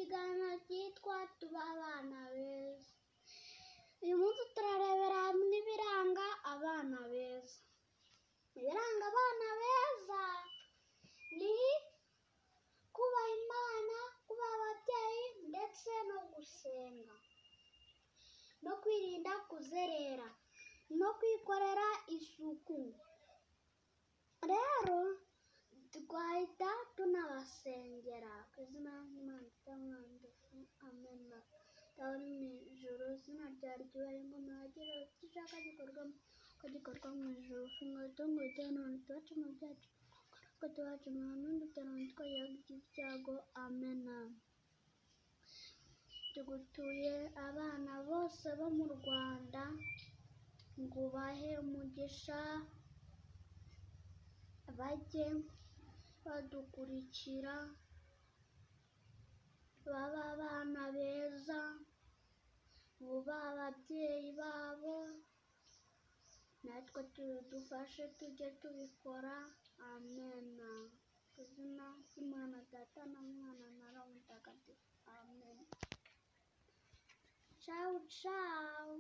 kiganiro cyitwa Tuba Abana Beza. Uyu munsi turarebera hamwe ibiranga abana beza. Ibiranga abana beza ni kubaha Imana, kubaha ababyeyi ndetse no gusenga, no kwirinda kuzerera, no kwikorera isuku. Rero twahita tunabasengera ku izina ry'Imana Data, Mwana, amen. Dawe uri mu ijuru, izina ryawe ryubahwe, ingoma yogere, icyo ushaka gikorwa uko gikorwa mu ijuru. Funguro ritungurwa none tubacemo byacu kuko tubacemo n'undi twagira ibyago, amen. Tugutuye abana bose bo mu Rwanda ngo ubahe umugisha, bajye badukurikira, babe abana beza, bubahe ababyeyi babo, natwe tudufashe tujye tubikora, amen. Ku izina ry'Imana Data na Mwana na Roho Mutagatifu, amen. Ciao ciao.